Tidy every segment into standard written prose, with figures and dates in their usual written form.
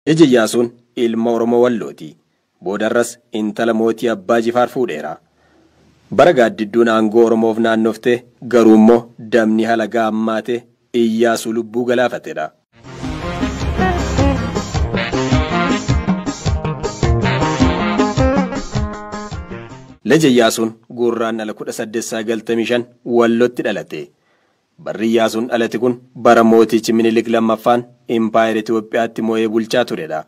Liji Iyyaasuun ilma Oromoo Wallooti. Boodarras intala mootii Abbaa Jifaar fuudheera. Bara gaaddidduun aangoo Oromoof naannoftee garuu immoo damni halagaa hammaatee Iyyaasuu lubbuu galaafatedha. Liji Iyyaasuun Gurraandhala 1895 Wallotti dhalate. Barri Iyyaasuun dhalate kun bara mootichi Minilik lammaffaan Impaayera Itoophiyaatti moo'ee bulchaa turedha.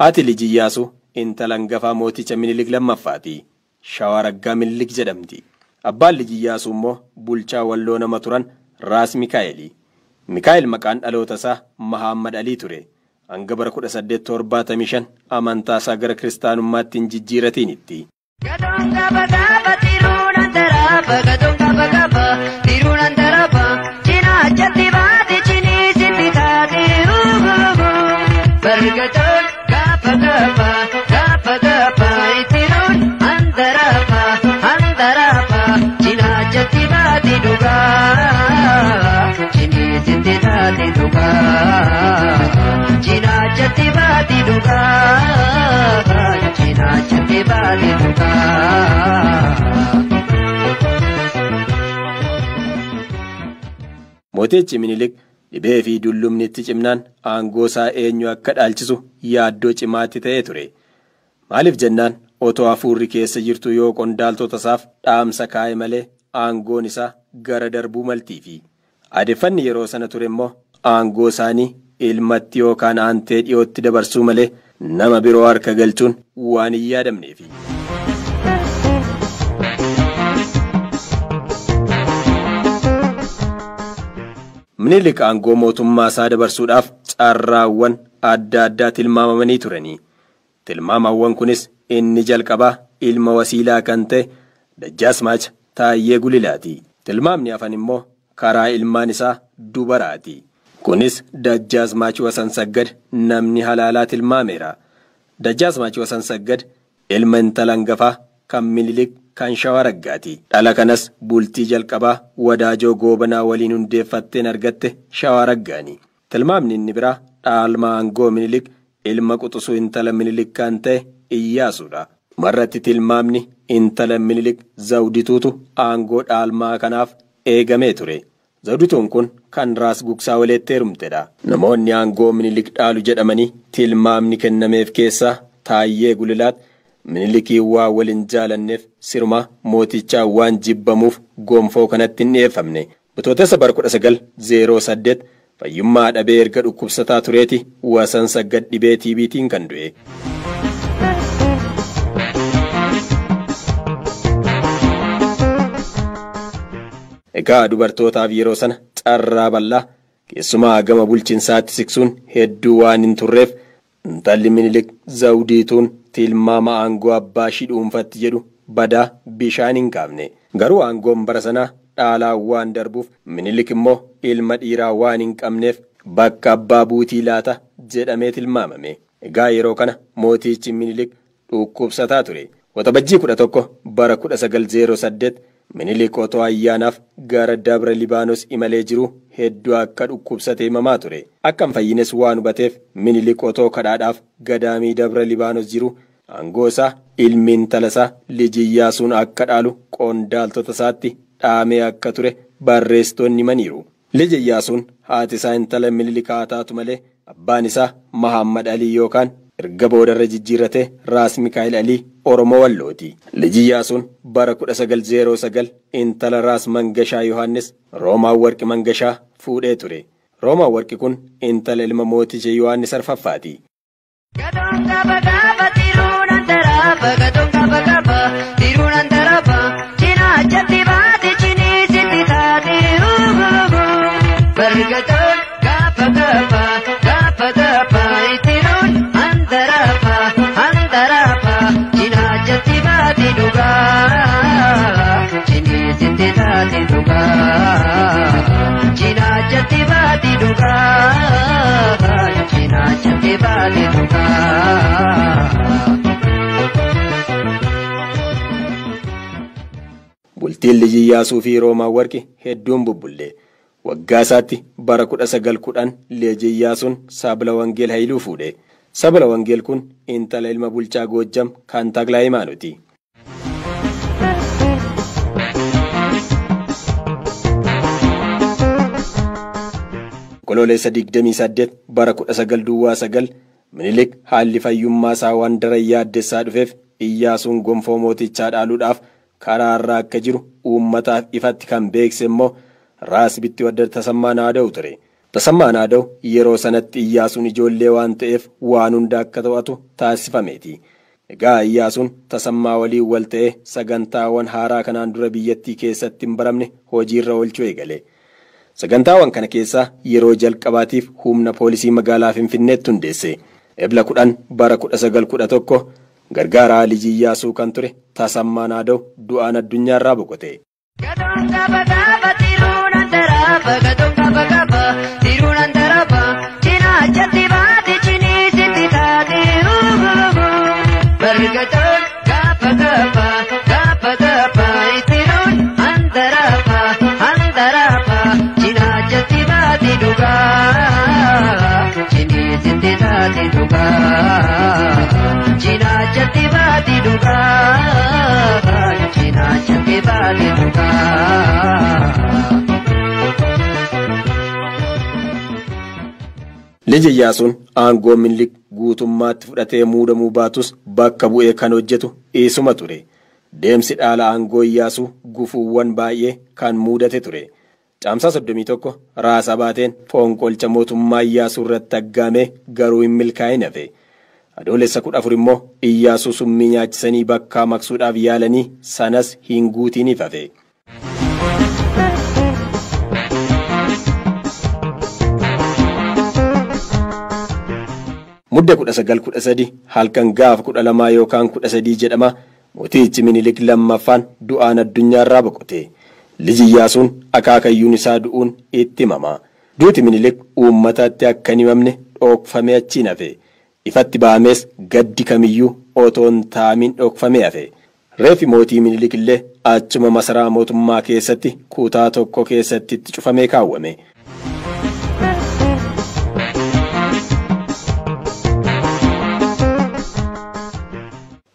Haati Liji Iyyaasuu intala hangafaa mooticha Minilik lammaffaati. Shawaa Raggaa Minilik jedhamti. Abbaan Liji Iyyaasuu immoo bulchaa Walloo nama turan Raas Mikaa'eli. Mikaa'el maqaan dhaloota isaa Mahammad Alii ture. Hanga bara 1875 amantaa isaa gara kiristaanummaatti hin jijjiirratinitti. Mootichi Minilik dhibee fi dullumni itti cimnaan aangoo isaa eenyu akka dhaalchisu yaaddoo cimaatti ta'ee ture. Maaliif jennaan otoo hafuurri keessa jirtu yoo qondaaltota isaaf dhaamsa kaa'e malee aangoon isaa gara darbuu maltiifi. Aadeffanni yeroo sana ture immoo aangoo isaanii ilmatti yookaan aantee dhiyootti dabarsuu malee nama biroo harka galchuun waan hin yaadamneefi. Minilik aangoo mootummaa isaa dabarsuudhaaf carraawwan adda addaa tilmaamamanii turanii. Tilmaamawwan kunis inni jalqabaa ilma wasiilaa kan ta'e Dajjaasmaach Taayyee Gulilaati. Tilmaamni hafan immoo karaa ilmaan isaa dubaraati. Kunis Dajjaasmaach Wasan Saggad namni halaalaa tilmaameera. Dajjaasmaach Wasan Saggad ilma intala hangafaa kan Minilik kan Shawaa Raggaati. Dhala kanas bultii jalqabaa Wadaajoo Goobanaa waliin hundeeffatteen argatte Shawaa Raggaani. Tilmaamni inni biraa dhaalma aangoo Minilik ilma quxisuu intala Minilik kan ta'e Iyyaasuudha. Marratti tilmaamni intala Minilik Zawdituutu aangoo dhaalmaa kanaaf eegamee ture. Zawdituun kun kan Raas Gugsaa walitti heerumtedha. Namoonni aangoo Minilik dhaalu jedhamanii tilmaamni kennameef keessaa Taayyee Gulilaat Minilikii waa waliin jaalanneef siruma mootichaa waan jibbamuuf gonfoo kanatti hin dhiyeeffamne. Bitootessa bara 1908 fayyummaa dhabee erga dhukkubsataa tureeti Wasan Saggad dhibee TB'tiin kan du'e. Egaa dubartootaaf yeroo sana carraa bal'aa keessumaa gama bulchiinsaatti siksuun hedduu waan hin turreef intalli Minilik Zawdiituun tilmaama aangoo abbaa ishii dhuunfatti jedhu badaa bishaan hin kaafne. Garuu aangoon bara sanaa dhaalaa waan darbuuf Minilik immoo ilma dhiiraa waan hin qabneef bakka abbaa buutii laata jedhamee tilmaamame. Egaa yeroo kana mootichi Minilik dhukkubsataa ture. Waxabajjii 11 bara 1908 Minilik otoo ayyaanaaf gara Dabra Libaanos imalee jiru hedduu akka dhukkubsate himamaa ture. Akka hin fayyines waan hubateef Minilik otoo kadhaadhaaf gadaamii Dabra Libaanos jiru aangoo isaa ilmi intala isaa Liji Iyyaasuun akka dhaalu qondaaltota isaatti dhaamee akka ture barreessitoonni himaniiru. Liji Iyyaasuun haati isaa intala Minilik haa taatu malee abbaan isaa Mahammad Alii yookaan erga boodarra jijjiirrate Raas Mikaa'el Alii Oromoo Wallooti. Liji Iyyaasuun bara 1909 intala Raas Mangashaa Yohaannis Roomaa Warqi Mangashaa fuudhee ture. Roomaa Warqi kun intala ilma mooticha Yohaannis Arfaffaati. Bultiin Liji Iyyaasuu fi Roomaa Warqi hedduun bubbullee. Waggaa isaatti bara 1910 Liji Iyyaasuun Sabla Wangeel Haayiluu fuudhe. Sabla Wangeel kun intala ilma bulchaa Goojjam kan Taklaa Hayimaanooti. Onkoloolessa 28 bara 1909 Minilik haalli fayyummaa isaa waan daran yaaddessaa dhufeef Iyyaasuun gonfoo mootichaa dhaaluudhaaf karaa irra akka jiru uummataaf ifatti kan beekse immoo Raas Bittiwaddar Tasammaa Naada'u ture. Tasammaa Naada'u yeroo sanatti Iyyaasuun ijoollee waan ta'eef waan hunda akka to'atu taasifameeti. Egaa Iyyaasuun Tasammaa waliin wal ta'ee sagantaawwan haaraa kanaan dura biyyattii keessatti hin baramne hojiirra oolchuu eegale. Sagantaawwan kana keessaa yeroo jalqabaatiif humna poolisii magaalaa Finfinneetti hundeesse. Ebla 10 bara 1911 gargaaraa Liji Iyyaasuu kan ture Tasammaa Naada'u du'aan addunyaarraa boqote. Liji Iyyaasuun aangoo Minilik guutummaatti fudhatee muudamuu baatus bakka bu'ee kan hojjetu isuma ture. Deemsi dhaala aangoo Iyyaasuu gufuuwwan baay'ee kan muudate ture. Caamsaa 31 Raas Abaateen fonqolcha mootummaa Iyyaasuu irratti aggaamee garuu hin milkaa'in hafe. Adoolessa 14 immoo Iyyaasuu summii nyaachisanii bakkaa maqsuudhaaf yaalanii sanas hin guutiniif hafe. Mudda 1913 halkan gaafa 12 yookaan 13 jedhama mootichi Minilik lammaffaan du'aan addunyaarraa boqote. Liji Iyyaasuun akaakayyuun isaa du'uun itti himama. Duuti Minilik uummatatti akka hin himamne dhokfamee achiin hafe. Ifatti ba'ames gaddi kamiyyuu otoo hin taa'amin dhokfamee hafe. Reeffi mootii Minilik illee achuma masaraa mootummaa keessatti kutaa tokko keessatti itti cufamee kaawwame.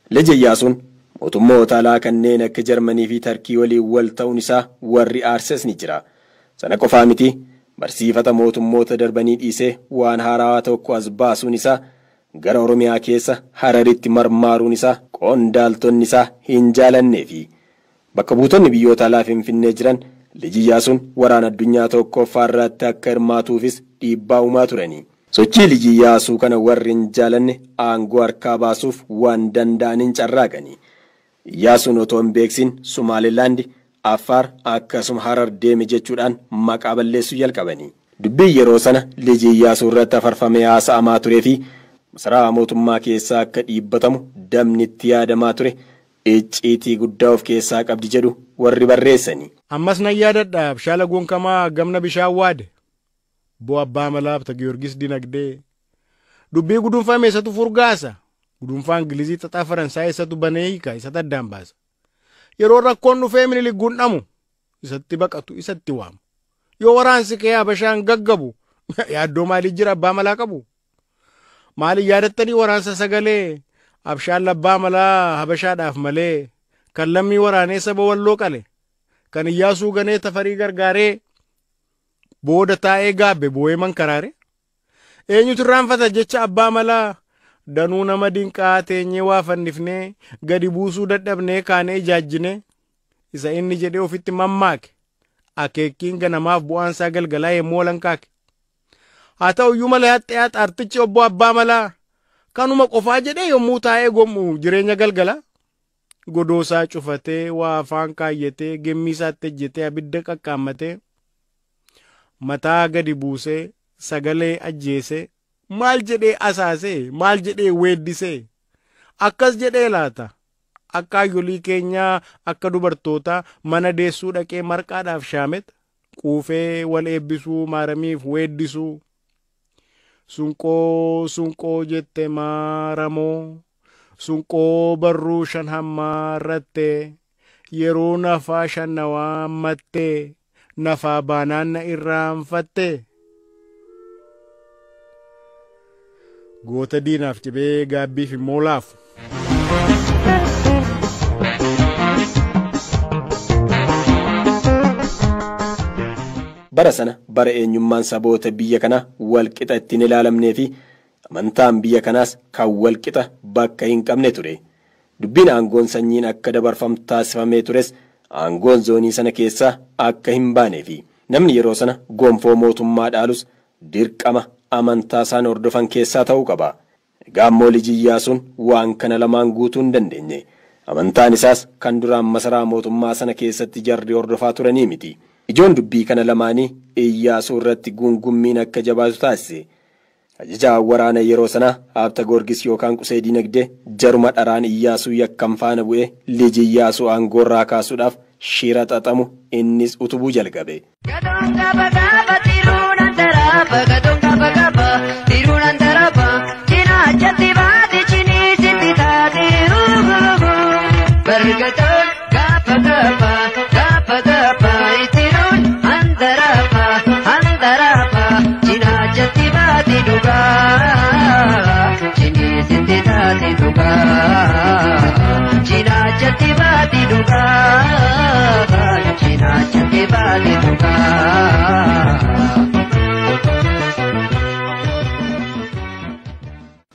Liji Iyyaasuun mootummoota alaa kanneen akka Jarmanii fi Tarkii waliin wal ta'uun isaa warri aarses ni jira. Sana qofaa miti barsiifata mootummoota darbanii dhiisee waan haarawaa tokko as baasuun isaa gara Oromiyaa keessa Hararitti marmaaruun isaa qondaaltonni isaa hin jaalanneefi. Bakka buutonni biyyoota alaa Finfinnee jiran Liji Iyyaasuun waraana addunyaa tokkoffaa irratti akka hirmaatuufis dhiibbaa uumaa turani. Sochii Liji Iyyaasuu kana warri hin jaalanne aangoo harkaa baasuuf waan danda'aniin carraaqani. Iyyaasuun otoo hin beeksin Sumaalilaandi, Affaar akkasuma Harar deeme jechuudhaan maqaa balleessuu jalqabani. Dubbiin yeroo sana Liji Iyyaasuu irratti afarfamee haasa'amaa turee fi masaraa mootummaa keessaa akka dhiibbatamu damni itti yaadamaa ture icciitii guddaa of keessaa qabdi jedhu warri barreessani. Ammas nan yaadadha abshaala gonkamaa gamna bishaan waade. Bo abbaa malaaf Giyoorgis dinagdee. Dubbii guduunfame isatu furgaasa. Guduunfaa Ingilizii xaxaa Faransaay isatu banee hiika isatu addaan baasa. Yeroo rakkoon dhufee Minilik gundhamu isatti baqatu isatti waamu. Yoo waraansi kee Habashaan gaggabu yaaddoo maalii jira abbaa malaa qabu? Maali yaadattanii waraansa sagalee abshaan abbaa malaa Habashaadhaaf malee kan lammii waraanee saba walloo qale kan Iyyaasuu ganee Tafarii gargaaree booda taa'ee gaabbe boo'ee mankaraare eenyutu irraanfata jecha abbaa malaa danuu nama dinqaa teenyee waa fannifnee gadi buusuu dadhabnee kaanee ijaajjine isa inni jedhee ofitti mammaake akeekkiin ganamaaf bu'aansaa galgalaa yemmuu walankaake. Haa ta'uyyuu malee haxxee xaartichi obbo abbaa malaa kanuma qofaa jedhee yommuu taa'ee gommu jireenya galgalaa godoosaa cufatee waa afaan kaayyatee gemmiisaatti ejjetee abidda qaqqaammatee mataa gadi buusee sagalee ajjeesee maal jedhee asaasee maal jedhee weeddisee akkas jedhee laata akka hayyolii keenyaa akka dubartootaa mana deessuu dhaqee marqaadhaaf shaamet quufee wal eebbisuu maaramiif weeddisuu sunqoo sunqoo jette maaramoo sunqoo barruu shan hammaarrattee yeroo nafaa shan na waammattee nafaa baanaan na irraanfattee. Goota diinaaf cibee gaabbiif immoo laafu. Bara sana bara eenyummaan saboota biyya kanaa walqixa ittiin ilaalamnee fi amantaan biyya kanaas kan walqixa bakka hin qabne ture. Dubbiin aangoon sanyiin akka dabarfamu taasifamee tures aangoon zoonii sana keessaa akka hin baanee fi namni yeroo sana gonfoo mootummaa dhaalus dirqama amantaa isaan hordofan keessaa ta'uu qaba. Egaa ammoo Liji Iyyaasuun waan kana lamaan guutuu hin dandeenye. Amantaan isaas kan duraan masaraa mootummaa sana keessatti jarri hordofaa turanii miti. Ijoon dubbii kana lamaanii Iyyaasuu irratti guungummiin akka jabaatu taasise. Ajajaa waraana yeroo sanaa Habta Goorgis yookaan Qusee Diinagdee jaruma dharaan Iyyaasuu yakkan faana bu'ee Liji Iyyaasuu aangoorraa kaasuudhaaf shira xaxamu innis utubuu jalqabe.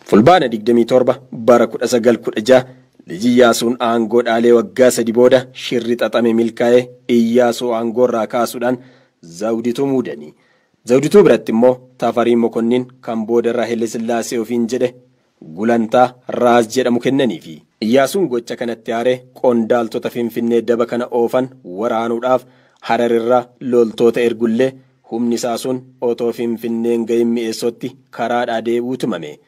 Fulbaana 27 bara 1916 Liji Iyyaasuun aangoo dhaalee waggaa 3 booda shirri xaxame milkaa'ee Iyyaasuu aangoorraa kaasuudhaan Zawdituu muudani. Zawdituu biratti immoo Tafarii Mokonnin kan boodarraa Haile Sillaasee ofiin jedhe gulantaa Raas jedhamu kennaniifi. Iyyaasuun gocha kanatti aaree qondaaltota Finfinnee daba kana oofan waraanuudhaaf Hararirraa loltoota ergullee humni isaa sun otoo Finfinneen gahin mi'eessootti karaadhaa deebi'uu tumame.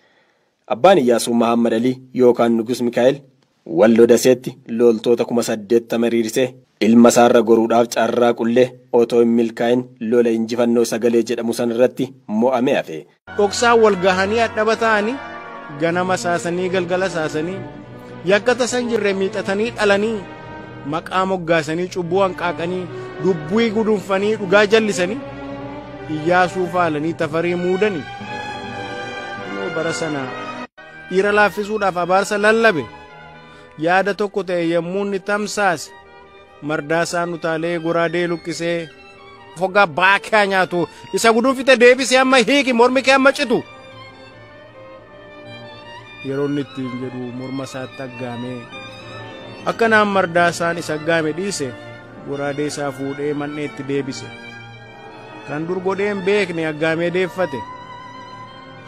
Abbaan Iyyaasuu Mahammad Alii yookaan Nugus Mikaa'el Walloo Daseetti loltoota 80,000 hiriirsee ilma isaarra goruudhaaf carraa qullee otoo hin milkaa'in lola injifannoo sagalee jedhamu sanarratti mo'amee hafe. Dhoksaan wal gahanii hadhaba ta'anii ganama saasanii galgala saasanii yakka tasan jirre miixatanii dhalanii maqaa moggaasanii cubbuu hanqaaqanii dubbii gudunfanii dhugaa jallisanii Iyyaasuu faalanii Tafarii muudanii. Bara sana dhiira laaffisuudhaaf abaarsa lallabe yaada tokko ta'e yommuu inni tamsaase Mardaasaan utaalee goraadee luqqisee foggaa baakee nyaatu isa gudunfite deebisee amma hiiki mormi kee amma citu. Yeroo inni ittiin jedhu morma isaatti aggaamee akkanaan Mardaasaan isa aggaame dhiise goraadee isaa fuudhee man'eetti deebise. Kan dur godhee hin beekne aggaamee deeffate.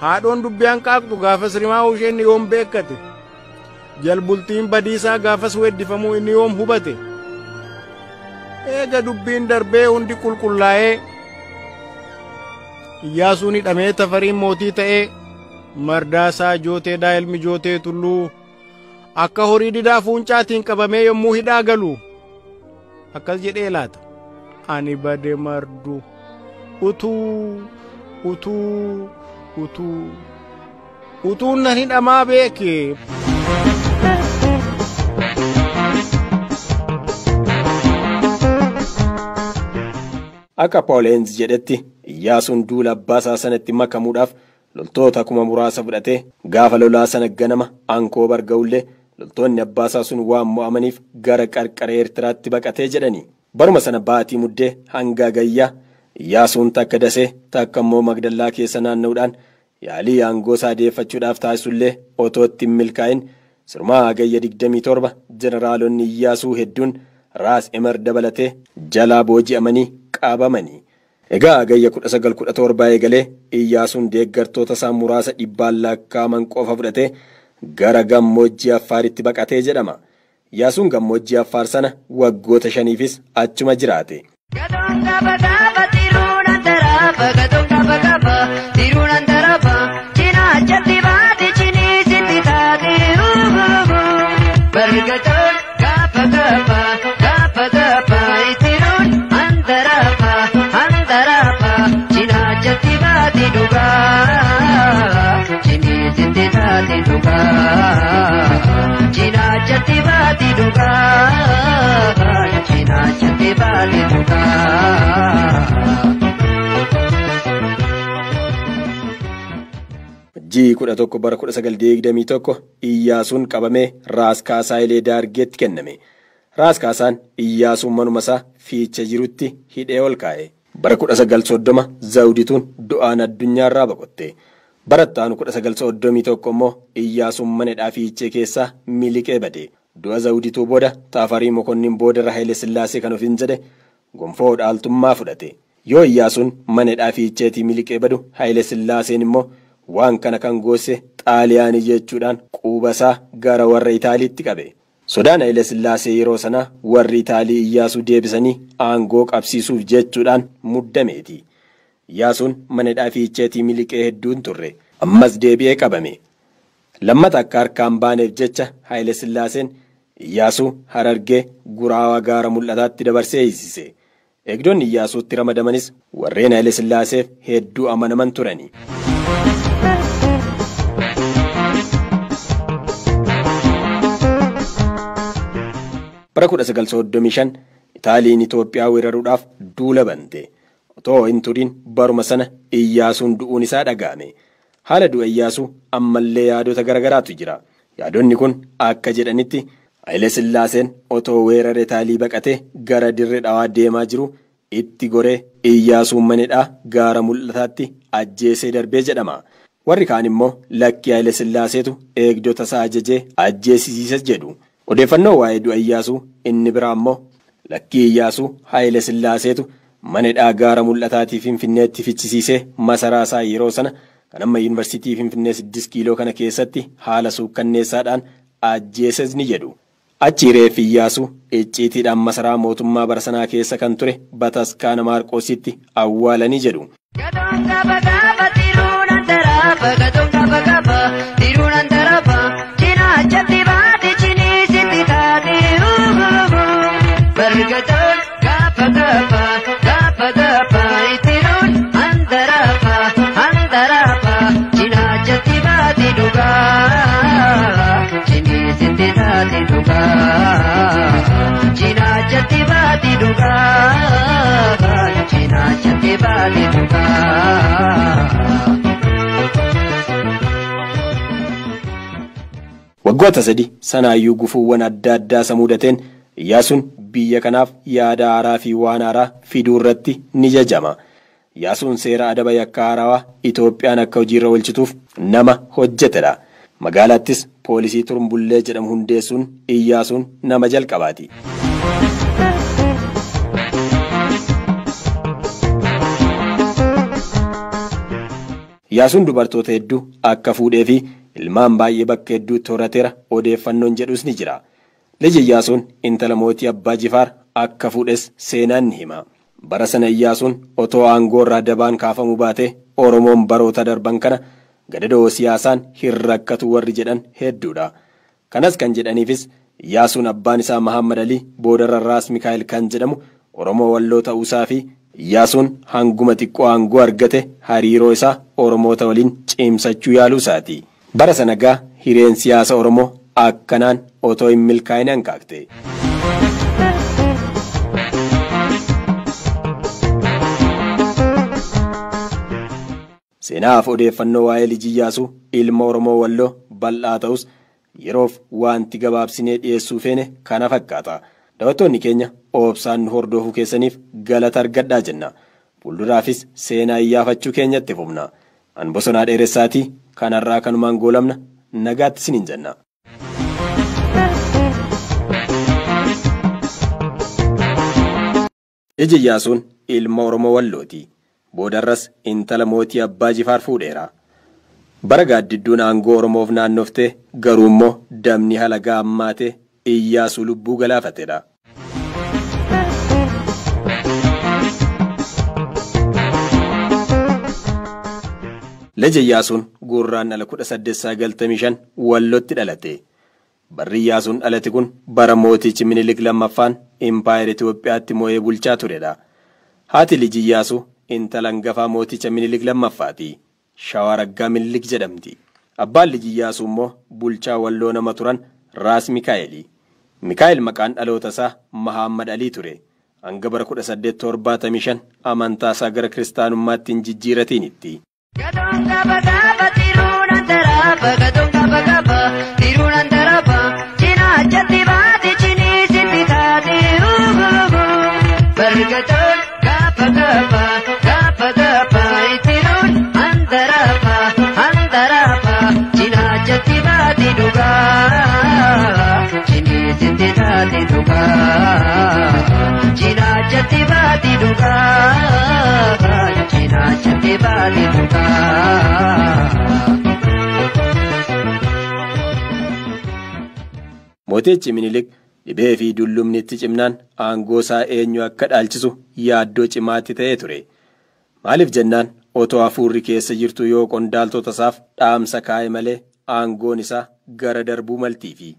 Haadhoon dubbii hanqaaqxu gaafas rimaa isheen yoom beekkate. Jalbultiin badiisaa gaafas weeddifamuu inni yoom hubate. Eega dubbiin darbee hundi qulqullaa'ee Iyyaasuun hidhamee Tafariin mootii ta'ee Mardaasaa Jooteedhaa ilmi Jootee Tulluu akka horii didaa fuuncaatiin qabamee yommuu hidhaa galu akkas jedhee laata. Ani bade mardu utuu utuu utuu utuun nan hidhamaa beeke. Akka Pauleenz jedhetti Iyyaasuun duula abbaasaa sanatti makamuudhaaf loltoota 3,000 fudhatee gaafa lolaa sana ganama Ankoobar ga'ullee loltoonni abbaasaa sun waan mo'amaniif gara qarqara Eertiraatti baqatee jedhani. Baruma sana baatii muddee hanga gayyaa Iyyaasuun takka Dasee takka immoo Magdallaa keessa naanna'uudhaan yaalii aangoo isaa deeffachuudhaaf taasisullee otoo itti hin milkaa'in sirmaa hagayya 27 jeneraalonni Iyyaasuu hedduun Raas Emer dabalatee jalaa booji'amanii qabamanii. Egaa hagayya 1917 eegalee Iyyaasuun deeggartoota isaa muraasa dhibbaan lakkaa'aman qofa fudhatee gara gammoojjii Affaaritti baqatee jedhama. Iyyaasuun gammoojjii Affaar sana waggoota 5fis achuma jiraate. Amajjii 11 bara 1921 Iyyaasuun qabamee Raas Kaasaa Hayilee Daargeetti kenname. Raas Kaasaan Iyyaasuun manuma isaa fiicha jirutti hidhee ol kaa'e. Bara 1930 Zawudituun du'aan addunyaarraa boqotte. Bara itti aanu 1931 immoo Iyyaasuun mana hidhaa fiichee keessaa miliqee bade. Du'a Zawudituu booda Taafarii Mokonnin boodarra Hayilee Sillaasee kan ofiin jedhe gonfoo dhaaltummaa fudhate. Yoo Iyyaasuun mana hidhaa fiicheetii miliqee badu Hayilee Sillaaseen immoo waan kana kan goose Xaaliyaanii jechuudhaan quubasaa gara warra Itaaliitti qabe. Sodaan Hayilee Sillaasee yeroo sanaa warri Itaalii Iyyaasuu deebisanii aangoo qabsiisuuf jechuudhaan muddameeti. Iyyaasuun mana hidhaa fiicheetii miliqee hedduun turre. Ammas deebi'ee qabame. Lammata akka harkaan baaneef jecha Hayilee Sillaaseen Iyyaasuu Harargee Guraawaa gaara mul'ataatti dabarsee hiisise. Eegdonni Iyyaasuutti ramadamanis warreen Hayilee Sillaaseef hedduu amanaman turani. Bara 1935 Itaaliin Itoophiyaa weeraruudhaaf duula bante. Otoo hin turin baruma sana Iyyaasuun du'uun isaa dhaga'ame. Haala du'a Iyyaasuu ammallee yaadota garagaraatu jira. Yaadonni kun akka jedhanitti Hayilee Sillaaseen otoo weerara Itaalii baqatee gara dirree dhawaa deemaa jiru itti goree Iyyaasuun mana hidhaa gaara mul'ataatti ajjeesee darbee jedhama. Warri kaan immoo lakkii Hayilee Sillaaseetu eegdota isaa ajajee ajjeesisiise jedhu. Odeeffannoo waa'ee du'a Iyyaasuu inni biraa immoo lakkii Iyyaasuu Hayilee Sillaaseetu mana hidhaa gaara mul'ataatii Finfinneetti fichisiisee masaraa isaa yeroo sana kan amma Yuunivarsiitii Finfinnee 6 kiiloo kana keessatti haala suukkanneessaadhaan ajjeeses ni jedhu. Achi reeffi Iyyaasuu icciitiidhaan masaraa mootummaa bara sanaa keessa kan ture Bataskaana Maarqoositti awwaalanii jedhu. Waggoota sadi sanaayyuu gufuuwwan adda addaa isa mudateen Iyyaasuun biyya kanaaf yaada haaraa fi waan haaraa fiduu irratti ni jajama. Iyyaasuun seera adaba yakka haarawaa Itoophiyaan akka hojiirra oolchituuf nama hojjetedha. Magaalaattis poolisii Turumbullee jedhamu hundeessuun Iyyaasuun nama jalqabaati. Iyyaasuun dubartoota hedduu akka fuudhee fi ilmaan baay'ee bakka hedduutti horateera odeeffannoon jedhus ni jira. Liji Iyyaasuun intala mootii Abbaa Jifaar akka fuudhes seenaan ni hima. Bara sana Iyyaasuun otoo aangoo irraa dabaan kaafamuu baatee Oromoon baroota darban kana gadadoo siyaasaan hin rakkatu warri jedhan hedduudha. Kanas kan jedhaniifis Iyyaasuun abbaan isaa Mahammad Alii boodarra Raas Mikaa'el kan jedhamu Oromoo Walloo ta'uusaa fi Iyyaasuun hanguma xiqqoo aangoo argate hariiroo isaa Oromoota waliin cimsachuu yaaluu isaati. Bara sana gaa hireen siyaasa Oromoo akkanaan otoo hin milkaa'in hanqaaqte. Seenaaf odeeffannoo waa'ee Liji Iyyaasuu ilma Oromoo Walloo bal'aa ta'us yeroof wanti gabaabsinee dhiyeessuu feene kana fakkaata. Daawwattoonni keenya obsaan nu hordofuu keessaniif galata argadhaa jenna. Fuulduraafis seenaa iyyaafachuu keenyatti fufna. An Bosonaa Dheeressaatii kanarraa kanumaan goolamna nagaatti isiniin jenna. Liji Iyyaasuun ilma Oromoo Wallooti. Boodarras intala mootii Abbaa Jifaar fuudheera. Bara gaaddidduun aangoo Oromoof naannoftee garuu immoo damni halagaa hammaatee Iyyaasuu lubbuu galaafatedha. Liji Iyyaasuun gurraan ala 1895 Wallootti dhalate. Barri Iyyaasuun dhalate kun bara mootichi Minilik lammaffaan Impaayera Itoophiyaatti moo'ee bulchaa turedha. Haati Liji Iyyaasuu intala hangafaa mooticha Minilik lammaffaati. Shawaa Raggaa Minilik jedhamti. Abbaan Liji Iyyaasuu immoo bulchaa Walloo nama turan Raas Mikaa'eli. Mikaa'el maqaan dhaloota isaa Mahammad Alii ture. Hanga bara 1875 amantaa isaa gara kiristaanummaatti hin jijjiirratinitti. gaafa gatoon gaafa gaafa tiruun handaraafa cinaachatti baate ciniisitti taate bargatoon gaafa gaafa gaafa gaafa tiruun handaraafa handaraafa cinaachatti baate dhugaa ciniisitti taate dhugaa cinaachatti baate dhugaa cinaachatti baate dhugaa. Mootichi Minilik dhibee fi dullumni itti cimnaan aangoo isaa eenyu akka dhaalchisu yaaddoo cimaatti ta'ee ture. Maaliif jennaan otoo hafuurri keessa jirtu yoo qondaaltota isaaf dhaamsa kaa'e malee aangoon isaa gara darbuu maltiifi.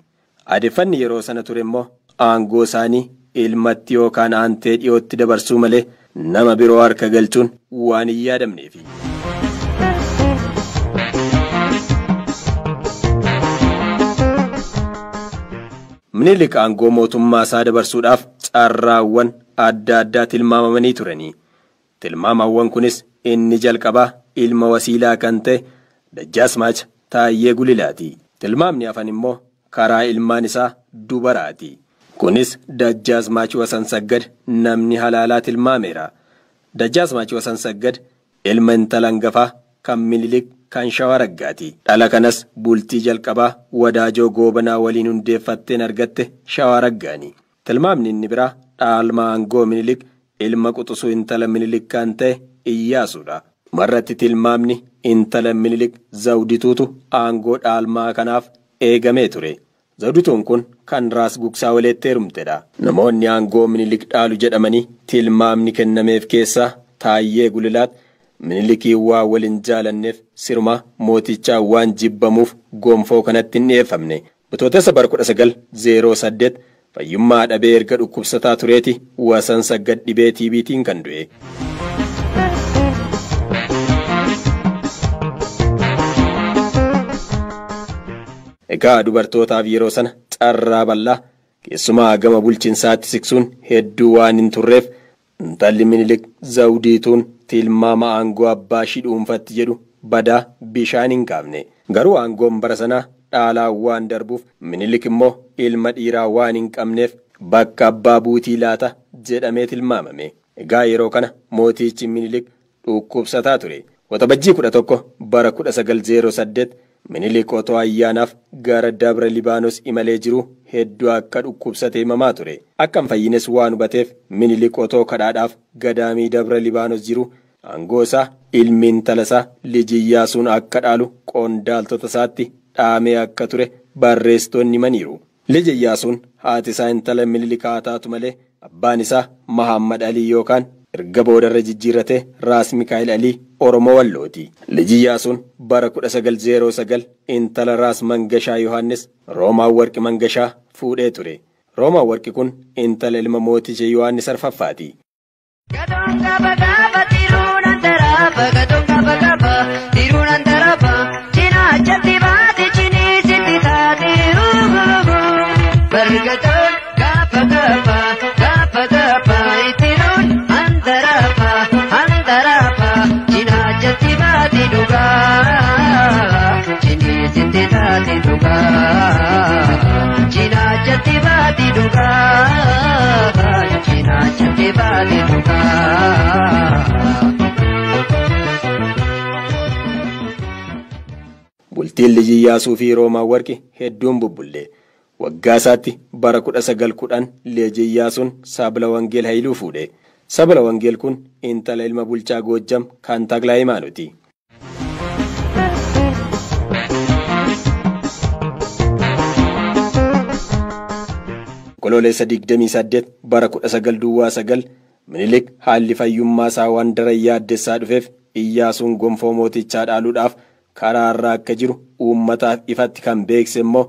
Aadeffanni yeroo sana ture immoo aangoo isaanii ilmatti yookaan aantee dhiyootti dabarsuu malee nama biroo harka galchuun waan hin yaadamneefi. Minilik aangoo mootummaa isaa dabarsuudhaaf carraawwan adda addaa tilmaamamanii turanii. Tilmaamawwan kunis inni jalqabaa ilma wasiilaa kan ta'e Dajjaasmaach Taayyee Gulilaati. Tilmaamni hafan immoo karaa ilmaan isaa dubaraati. Kunis Dajjaasmaach Wasan Saggad namni halaalaa tilmaameera. Dajjaasmaach Wasan Saggad ilma intala hangafaa kan Minilik kan Shawaa Raggaati. Dhala kanas bultii jalqabaa Wadaajoo Goobanaa waliin hundeeffatteen argatte Shawaa Raggaani. Tilmaamni inni biraa dhaalma aangoo Minilik ilma quxisuu intala Minilik kan ta'e Iyyaasuudha. Marratti tilmaamni intala Minilik Zawdituutu aangoo dhaalmaa kanaaf eegamee ture. Zawdituun kun kan Raas Gugsaa walitti heerumtedha. Namoonni aangoo Minilik dhaalu jedhamanii tilmaamni kennameef keessaa Taayyee Gulilaat Minilikii waa waliin jaalanneef sirma mootichaa waan jibbamuuf gonfoo kanatti hin dhiyeeffamne. Bitootessa bara 1908 fayyummaa dhabee erga dhukkubsataa tureeti Wasan Saggad dhibee TB'tiin kan du'e. Egaa dubartootaaf yeroo sana carraa bal'aa keessumaa gama bulchiinsaatti siksuun hedduu waan hin turreef intalli Minilik Zawdiituun tilmaama aangoo abbaa ishii dhuunfatti jedhu badaa bishaan hin kaafne. Garuu aangoon bara sanaa dhaalaa waan darbuuf Minilik immoo ilma dhiiraa waan hin qabneef bakka abbaa buutii laata jedhamee tilmaamame. Egaa yeroo kana mootichi Minilik dhukkubsataa ture. Waxabajjii 11 bara 1908 Minilik otoo ayyaanaaf gara Dabra Libaanos imalee jiru hedduu akka dhukkubsate himamaa ture. Akka hin fayyines waan hubateef Minilik otoo kadhaadhaaf gadaamii Dabra Libaanos jiru aangoo isaa ilmi intala isaa Liji Iyyaasuun akka dhaalu qondaaltota isaatti dhaamee akka ture barreessitoonni himaniiru. Liji Iyyaasuun haati isaa intala Minilik haa taatu malee abbaan isaa Mahammad Alii yookaan erga boodarra jijjiirrate Raas Mikaa'el Alii Oromoo Wallooti. Liji Iyyaasuun bara 1909 intala Raas Mangashaa Yohaannis Roomaa Warqi Mangashaa fuudhee ture. Roomaa Warqi kun intala ilma mooticha Yohaannis Arfaffaati. Gatoon gaafa gaafa tiruun handaraafa gatoon gaafa gaafa tiruun handaraafa cinaachatti baate ciniisitti taate bargatoon gaafa gaafa gaafa gaafa tiruun handaraafa handaraafa cinaachatti baate dhugaa ciniisitti taate dhugaa cinaachatti baate dhugaa cinaachatti baate dhugaa. Bultiin Liji Iyyaasuu fi Roomaa Warqi hedduun bubbullee. Waggaa isaatti bara 1910 Liji Iyyaasuun Sabla Wangeel Haayiluu fuudhe. Sabla Wangeel kun intala ilma bulchaa Goojjam kan Taklaa Hayimaanooti. Onkoloolessa 28 bara 1909 Minilik haalli fayyummaa isaa waan daran yaaddessaa dhufeef Iyyaasuun gonfoo mootichaa dhaaluudhaaf karaa irra akka jiru uummataaf ifatti kan beekse immoo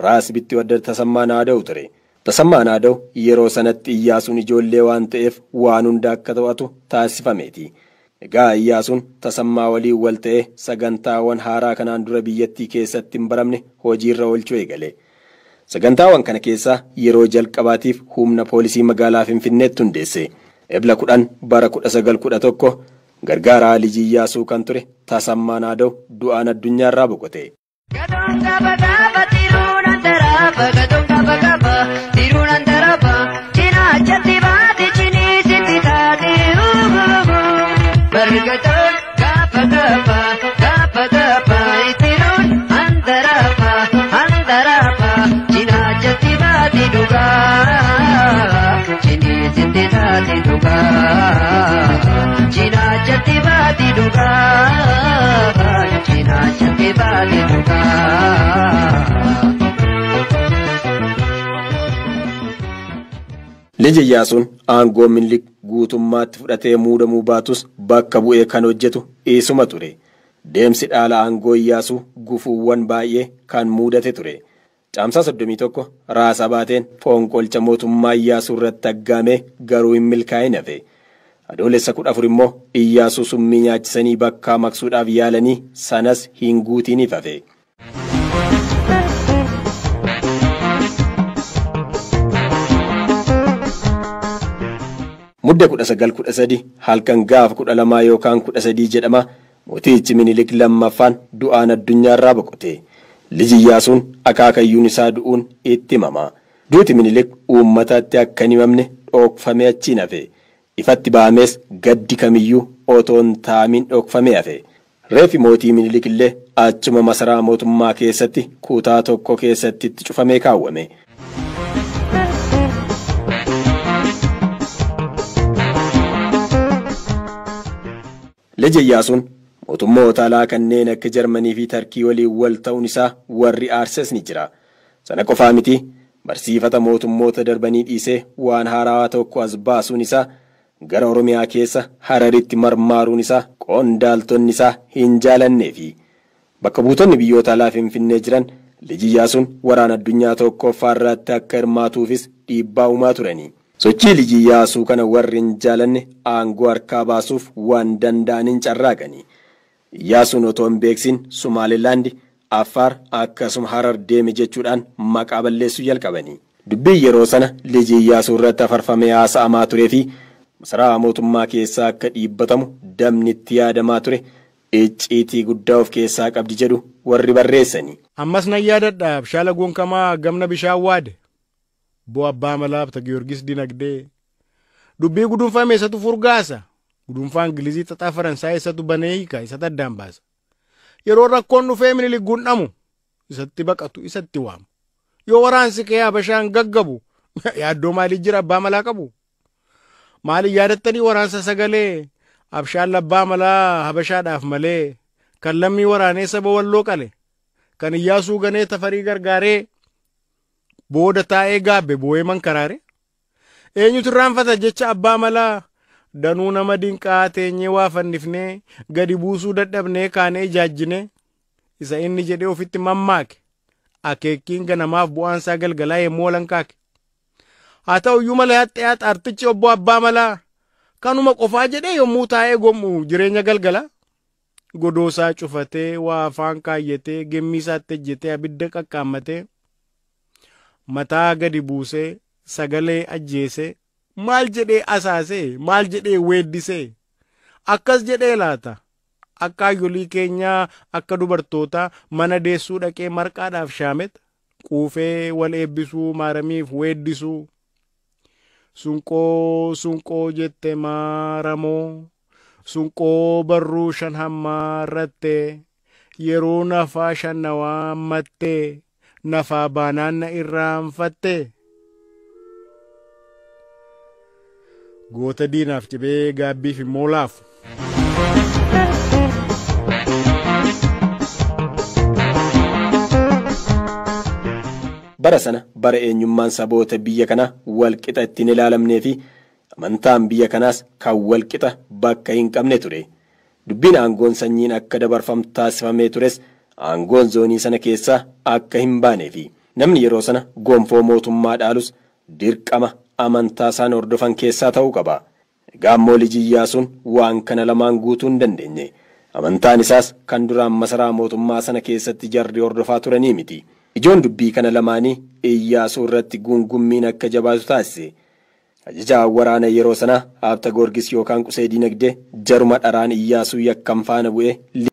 Raas Bittiwadda Tasammaa Naada'u ture. Tasammaa Naada'u yeroo sanatti Iyyaasuun ijoollee waan ta'eef waan hunda akka to'atu taasifameeti. Egaa Iyyaasuun Tasammaa waliin wal ta'ee sagantaawwan haaraa kanaan dura biyyattii keessatti hin baramne hojiirra oolchuu eegale. Sagantaawwan kana keessaa yeroo jalqabaatiif humna poolisii magaalaa Finfinneetti hundeesse. Ebla 10 bara 1911 gargaaraa Liji Iyyaasuu kan ture Tasammaa Naada'u du'aan addunyaarraa boqote. Gadoon gaba gaba tiruun antarafa gadoon gaba gaba tiruun antarafa cinaachatti baate ciniisitti taate bargatoon gaafa gaafa gaafa gaafa tiruun antarafa antarafa cinaachatti baate dhugaa ciniisitti taate dhugaa cinaachatti baate dhugaa. Cinaachatti baate dhugaa. Liji Iyyaasuun aangoo Minilik guutummaatti fudhatee muudamuu baatus bakka bu'ee kan hojjetu isuma ture. Deemsi dhaala aangoo Iyyaasuu gufuuwwan baay'ee kan mudate ture. Caamsaa 31 Raas Abaateen fonqolcha mootummaa Iyyaasuu irratti aggaamee garuu hin milkaa'in hafe. Adoolessa 14 immoo Iyyaasuu summii nyaachisanii bakkaa maqsuudhaaf yaalanii sanas hin guutiniif hafe. Mudda 1913 halkan gaafa 12 yookaan 13 jedhama mootichi Minilik lammaffaan du'aan addunyaarraa boqote. Liji Iyyaasuun akaakayyuun isaa du'uun itti himama. Duuti Minilik uummatatti akka hin himamne dhokfamee achiin hafe. Ifatti ba'ames gaddi kamiyyuu otoo hin taa'amin dhokfamee hafe. Reeffi mootii Minilik illee achuma masaraa mootummaa keessatti kutaa tokko keessatti itti cufamee kaawwame. Liji Iyyaasuun mootummoota alaa kanneen akka Jarmanii fi Tarkii waliin wal ta'uun isaa warri aarses ni jira. Sana qofaa miti barsiifata mootummoota darbanii dhiisee waan haarawaa tokko as baasuun isaa gara Oromiyaa keessa Hararitti marmaaruun isaa qondaaltonni isaa hin jaalanneefi. Bakka buutonni biyyoota alaa Finfinnee jiran Liji Iyyaasuun waraana addunyaa tokkoffaa irratti akka hirmaatuufis dhiibbaa uumaa turani. Sochii Liji Iyyaasuu kana warri hin jaalanne aangoo harkaa baasuuf waan danda'aniin carraaqani. Iyyaasuun otoo hin beeksin Sumaalilaandi, Affaar akkasuma Harar deeme jechuudhaan maqaa balleessuu jalqabani. Dubbiin yeroo sana Liji Iyyaasuu irratti afarfamee haasa'amaa turee fi masaraa mootummaa keessaa akka dhiibbatamu damni itti yaadamaa ture icciitii guddaa of keessaa qabdi jedhu warri barreessani. Ammas nan yaadadha Abshaala Gonkamaa gamna bishaan waade. Boo Abbaa Malaa Abta Giyoorgis Dinagdee. Dubbii gudunfame isatu furgaasa. Gudunfaa Ingilizii xaxaa Faransaay isatu banee hiika isatu addaan baasa. Yeroo rakkoon dhufee Minilik gundhamu isatti baqatu isatti waamu. Yoo waraansi kee Habashaan gaggabu yaaddoo maalii jira Abbaa Malaa qabu? Maali yaadattanii waraansa sagalee Abshaan Abbaa Malaa Habashaadhaaf malee kan lammii waraanee saba walloo qale kan Iyyaasuu ganee Tafarii gargaaree booda taa'ee gaabbe boo'ee mankaraare eenyutu irraanfata jecha Abbaa Malaa danuu nama dinqaa teenyee waa fannifnee gadi buusuu dadhabnee kaanee ijaajjine isa inni jedhee ofitti mammaake akeekkiin ganamaaf bu'aansaa galgalaa yemmuu walankaake. Haa ta'u iyyuu malee haxxee xaartichi obbo Abbaa Malaa kanuma qofaa jedhee yommuu taa'ee gommu jireenya galgala godoosaa cufatee waa afaan kaayyatee gemmii isaatti ejjetee abidda qaqqaammatee mataa gadi buusee sagalee ajjeesee maal jedhee asaasee maal jedhee weeddisee akkas jedhee laata akka hayyolii keenyaa akka dubartootaa mana deessuu dhaqee marqaadhaaf shaamet quufee wal eebbisuu maaramiif weeddisuu sunqoo sunqoo jette maaramoo sunqoo barruu shan hammaarrattee yeroo nafaa shan na waammattee nafaa baanaan na irraanfattee. Goota diinaaf cibee gaabbiif immoo laafu. Bara sana bara eenyummaan saboota biyya kanaa walqixa ittiin ilaalamnee fi amantaan biyya kanaas kan walqixa bakka hin qabne ture. Dubbiin aangoon sanyiin akka dabarfamu taasifamee tures aangoon zoonii sana keessaa akka hin baanee fi namni yeroo sana gonfoo mootummaa dhaalus dirqama amantaa isaan hordofan keessaa ta'uu qaba. Egaa ammoo Liji Iyyaasuun waan kana lamaan guutuu hin dandeenye. Amantaan isaas kan duraan masaraa mootummaa sana keessatti jarri hordofaa turanii miti. Ijoon dubbii kana lamaanii Iyyaasuu irratti gungummiin akka jabaatu taasise. Ajajaa waraana yeroo sanaa Habta Goorgis yookaan Qusee Dinagdee jaruma dharaan Iyyaasuu yakkan faana bu'ee